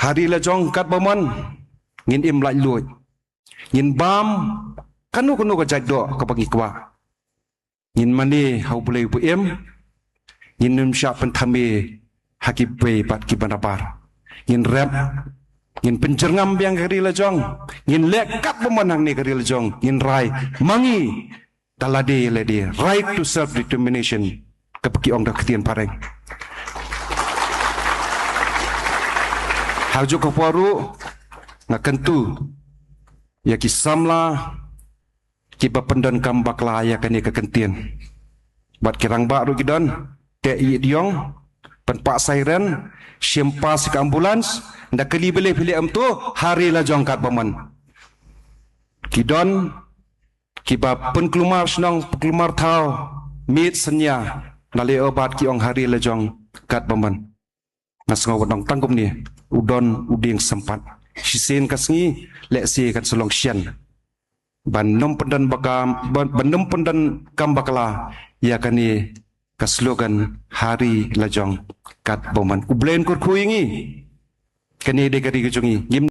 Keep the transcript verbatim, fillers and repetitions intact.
Ha ri la jong katba mon ngin im laitluid. Ngin bam kano kano ka jait doh kaba ngi kwah. Ngin mane ha U Blei uba im. Ngin ym shah pynthame ha kiwei pat kiba nabar. Ngin rep, ngin pynjyrngam biang ka ri la jong. Ngin leh katba mon hangne ka ri la jong. Ngin rai ma ngi da lade lade, right to self determination, kaba ki ong da ka ktien phareng. Ha kajuh ka por ruh nga kyntu ïa ki samla kiba pyndonkam bakla ïa kane ka kyntien. Bad ki rangbah ruh ki don, teh ïing, pynpah siren, shim pass ka ambulance, da kali bele phi leh kumto ha ri la jong katba mon. Ki don kiba pynkulmar shnong, pynkulmar thaw, miet synñia, na leh o bad ki ong ha ri la jong katba mon. Nga sngew wat ong tang kumne, u don u dieng sympat. Shisien ka sngi lehse kan sa long shen. Ban ym pyndon bakam, ban, ban ym pyndonkam bakla ïa kane ka slogan ha ri la jong katba mon. U Blei un kyrkhu ïa ngi. Kane dei ka ri ka jong ngi. Ngim